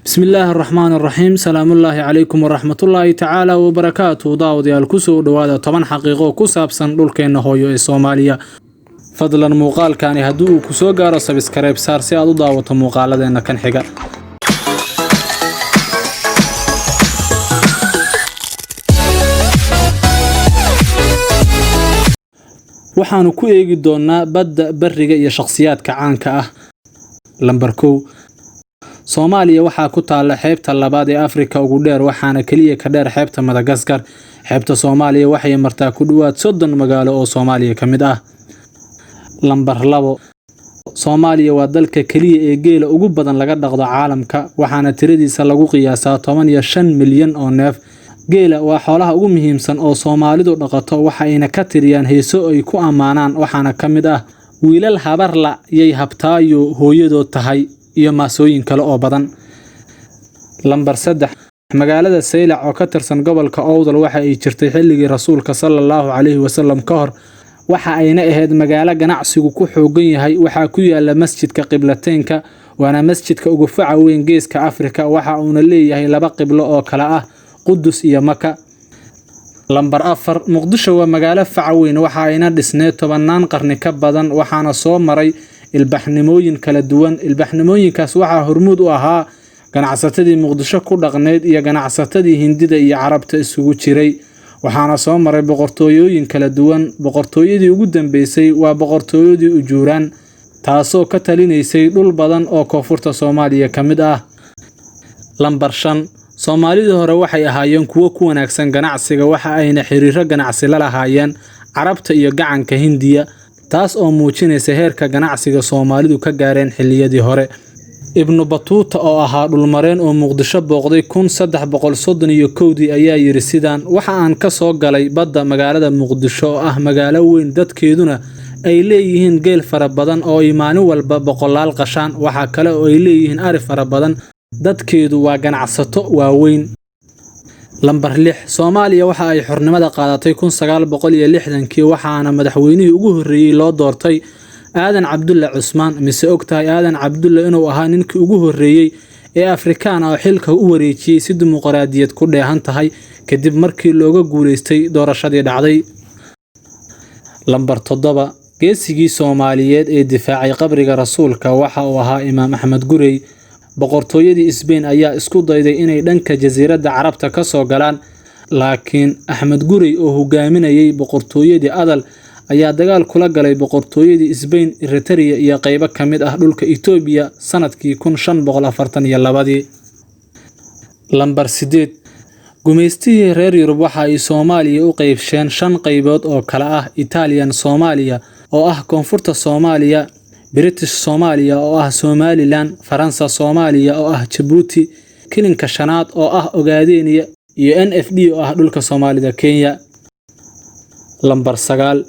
Bismillaahi araxmaani araxiim. Salaamullaahi calaykum waraxmatullaahi tacaala wabarakaatu. Daawadayaal, kusoo dhowaada 10 xaqiiqo ku saabsan dhulkeenna hooyo ee Soomaaliya. Fadlan muuqaalkani haddii uu kusoo gaaro, subscribe saar si aad u daawato muuqaaladeenna kan xiga. Waxaanu ku eegi doonaa badda, bariga iyo shakhsiyaadka caanka ah. Lambar 1: Soomaaliya waxaa ku taalla xeebta labaad ee Afrika ugu dheer, waxaana keliya ka dheer xeebta Madagaskar. Xeebta Soomaaliya waxay martaa ku dhowaad 30 magaalo oo Soomaaliya ka mid ah. Lambar 2: Soomaaliya waa dalka keliya ee geela ugu badan laga dhaqdo caalamka, waxaana tiradiisa lagu qiyaasaa 15 milyan oo neef. Geela waa xoolaha ugu muhiimsan oo Soomaalidu dhaqato, waxayna ka tiriyaan heeso ay ku ammaanaan, waxaana ka mid ah "Wiilal habarla yay habtaayo hooyadood tahay" iyo maasooyin kale oo badan. Lambar 3: Magaalada Saylac oo ka tirsan gobolka Owdal waxa ay jirtay xilligii Rasuulka sala allahu calayhi wasalam ka hor, waxa ayna ahayd magaalo ganacsigu ku xoogan yahay. Waxaa ku yaala masjidka Qiblateynka, waana masjidka ugu faca weyn geeska Afrika, waxa uuna leeyahay laba qiblo oo kala ah Qudus iyo Maka. Lambar 4: Muqdisho waa magaalo faca weyn, waxa ayna dhisneed tobannaan qarni ka badan, waxaana soo maray ilbaxnimooyin kala duwan. Ilbaxnimooyinkaas waxaa hormuud u ahaa ganacsatadii Muqdisho ku dhaqneyd iyo ganacsatadii Hindida iyo Carabta isugu jiray, waxaana soo maray boqortooyooyin kala duwan. Boqortooyadii ugu dambeysay waa boqortooyadii Ujuuraan, taasoo ka talinaysay dhul badan oo koonfurta Soomaaliya ka mid ah. Lambar 5: Soomaalidii hore waxay ahaayeen kuwo ku wanaagsan ganacsiga, waxa ayna xiriiro ganacsi la lahaayeen Carabta iyo gacanka Hindiya, taas oo muujinaysa heerka ganacsiga Soomaalidu ka gaareen xilliyadii hore. Ibnu Batuuta oo ahaa dhulmareen oo Muqdisho booqday 1331-dii ayaa yiri sidaan: "Waxa aan ka soo galay badda magaalada Muqdisho oo ah magaalo weyn, dadkeeduna ay leeyihiin geel fara badan oo ay maalin walba boqolaal qashaan. Waxa kale oo ay leeyihiin ari fara badan, dadkeedu waa ganacsato waaweyn." Lambar 6: Soomaaliya waxa ay xornimada qaadatay 1960-kii, waxaana madaxweynihii ugu horreeyey loo doortay Aadan Cabdulle Cusmaan. Mise ogtahay Aadan Cabdulle inuu ahaa ninkii ugu horreeyey ee Afrikaan ah oo xilka u wareejiyey si dimuqraadiyad ku dheehan tahay kadib markii looga guuleystay doorashadii dhacday? Lambar 7: Geesigii Soomaaliyeed ee difaacay qabriga Rasuulka waxa uu ahaa Imaam Axmed Gurey. Boqortooyadii Isbeyn ayaa isku dayday inay dhanka jasiiradda Carabta ka soo galaan, laakiin Axmed Gurey oo hogaaminayay boqortooyadii Adal ayaa dagaal kula galay boqortooyadii Isbeyn, Eritrea iyo qaybo ka mid ah dhulka Itoobiya sanadkii 1542-dii. Lambar 8: Gumaystihii reer Yurub waxa ay Soomaaliya u qaybsheen shan qaybood oo kala ah Italian Soomaaliya oo ah koonfurta Soomaaliya, British Soomaaliya oo ah Somaliland, Faransa Soomaaliya oo ah Jabuuti, Kilinka Shanaad oo ah Ogaadeniya iyo NFD oo ah dhulka Soomaalida Kenya. Lambar 9: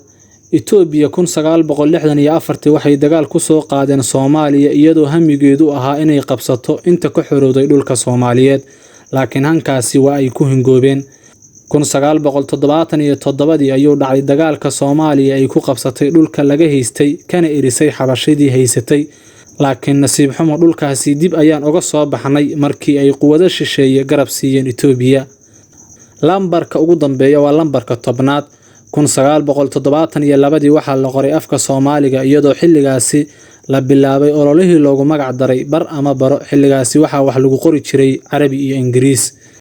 Itoobiya 1964-tii waxay dagaal ku soo qaadeen Soomaaliya, iyadoo hamigeedu ahaa inay qabsato inta ka xorowday dhulka Soomaaliyeed, laakiin hankaasi waa ay ku hingoobeen. 1977-dii ayuu dhacay dagaalka Soomaaliya ay ku qabsatay dhulka laga haystay kana erisay xabashidii haysatay, laakiin nasiib xumo dhulkaasi dib ayaan uga soo baxnay markii ay quwado shisheeye garab siiyeen Itoobiya. Lambarka ugu dambeeya waa lambarka 10-aad. 1972-dii waxaa la qoray afka Soomaaliga, iyadoo xilligaasi la bilaabay ololihii loogu magac daray Bar ama Baro. Xilligaasi waxaa wax lagu qori jiray Carabi iyo Ingiriis.